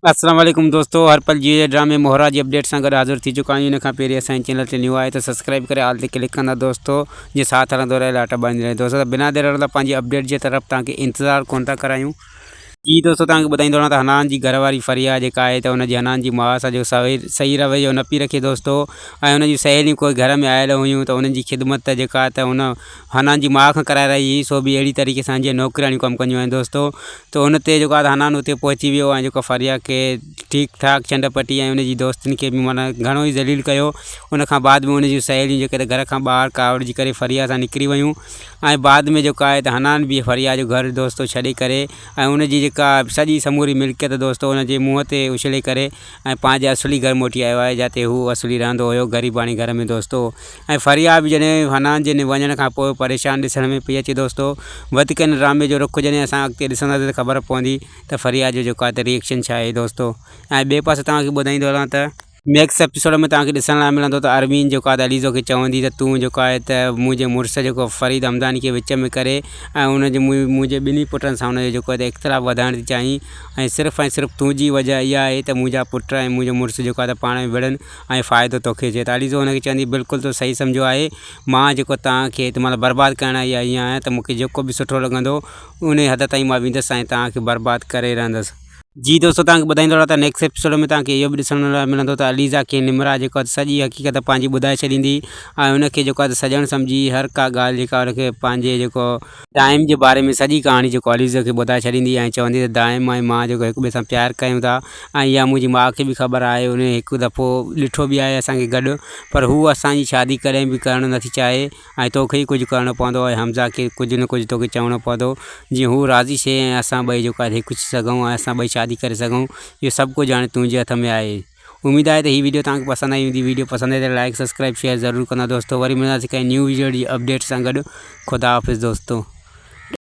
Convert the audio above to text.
السلام عليڪم دوستو هر پل جيو جي ڊرامي مهرا جي اپڊيٽ سان گڏ حاضر ٿي چڪا آهيون ان کان پهرين اسان جي چينل تي نيو آهي ته سبسڪرائب ڪري آل تي ڪلڪ ڪندا دوستو جي ساٿ هلندو رهي لاٽ ٻائيندي رهي دوستو بنا دير هلندا پنهنجي اپڊيٽ جي طرف تان کي انتظار ڪون ٿا ڪرايون جي دوستو تان کي ٻڌائيندو رهان ته حنان جي گهر واري فريا جيڪا آهي ته ان جي حنان جي ماء سان جو صحيح رويو نه پئي رکي دوستو ۽ ان جون سهيليون ڪوئي گهر ۾ آيل هيون ته انهن جي خدمت جيڪا ته ان حنان جي ماء کان ڪرائي رهي هئي سو به اهڙي طريقي سان جيئن نوڪرياڻيون ڪم ڪنديون آهن دوستو ته ان تي جيڪو آهي حنان اتي پهچي ويو ۽ جيڪو فريا کي ٺيڪ ٺاڪ ڇنڊ پٽي ۽ ان جي دوستن کي به معنيٰ گهڻو ئي ذليل ڪيو ان کان بعد ۾ ان جون سهيليون جيڪي ته گهر کان ٻاهر ڪاوڙجي ڪري فريا سان نڪري ويون ۽ بعد ۾ جيڪو آهي ته حنان به فريا جو گهر دوستو ڇڏي ڪري ۽ ان جي جيڪا سڄي سموري ملڪيت دوستو ان جي منهن تي اڇلي ڪري ۽ پنهنجي اصلي گهر موٽي آيو آهي جتي هو اصلي رهندو هيو غريباڻي گهر ۾ دوستو ۽ فريا به جڏهن حنان جي وڃڻ کان پوء پريشان ڏسڻ ۾ پئي اچي دوستو وڌيڪ هن ڊرامي جو رخ جڏهن اسان اڳتي ڏسنداسين ته خبر پوندي ته فريا جو جيڪو آهي ته ريئڪشن ڇا آهي دوستو ۽ ٻئي پاسي توهان کي ٻڌائيندو هلان ته نيڪسٽ ايپيسوڊ ۾ توهان کي ڏسڻ لاء ملندو ته اروين جيڪو آهي ته عليزو کي چوندي ته تون جيڪو آهي ته منهنجي مڙس جيڪو فريد همداني کي وچ ۾ ڪري ۽ ان جي منهنجي ٻنهي پٽن سان ان جو جيڪو آهي ته اختلاف وڌائڻ ٿي چاهين ۽ صرف ۽ صرف تنهنجي وجه اها آهي ته منهنجا پٽ ۽ منهنجو مڙس جيڪو آهي ته پاڻ ۾ وڙهن ۽ فائدو توکي ٿئي ته عليزو هن کي چوندي بلڪل تو صحيح سمجهيو آهي مان جيڪو توهان کي هت مهل برباد ڪرڻ آئي آهيان ته مون کي جيڪو به سٺو لڳندو انهي حد تائين مان ويندس ۽ توهان کي برباد ڪري رهندس. جي دوستو توهان کي ٻڌائيندو رهان ته نيڪسٽ ايپيسوڊ ۾ توهان کي اهو به ڏسڻ لاء ملندو ته عليزا کي نمرا جيڪو آهي سڄي حقيقت پنهنجي ٻڌائي ڇڏيندي ۽ هن کي جيڪو آهي سڄڻ سمجهي هر ڪا ڳالهه جيڪا هن کي پنهنجي جيڪو دائم جي باري ۾ سڄي ڪهاڻي جيڪو عليزا کي ٻڌائي ڇڏيندي ۽ چوندي ته دائم ۽ مان جيڪو هڪ ٻئي سان پيار ڪيون ٿا ۽ اها منهنجي ماء کي به خبر آهي ان هڪ دفعو ڏٺو به آهي اسان کي گڏ پر هو اسان جي شادي ڪڏهن به ڪرڻ نٿي چاهي ۽ توکي ئي ڪجهه ڪرڻو پوندو ۽ حمزه کي ڪجهه نه ڪجهه توکي چوڻو پوندو جيئن هو راضي ٿئي ۽ اسان ٻئي جيڪو آهي هڪ ٿي سگهون ۽ اسان ٻئي شادي ڪري سگهون اهو سڀ ڪجهه هاڻي تنهنجي هٿ ۾ آهي. اميد آهي ته هي ويڊيو توهان کي پسند آئي هوندي ويڊيو پسند آئي ته لائڪ سبسڪرائب شيئر ضرور ڪندا دوستو وري ملنداسين ڪنهن نيو ويڊيو جي اپڊيٽ سان گڏ خدا حافظ دوستو.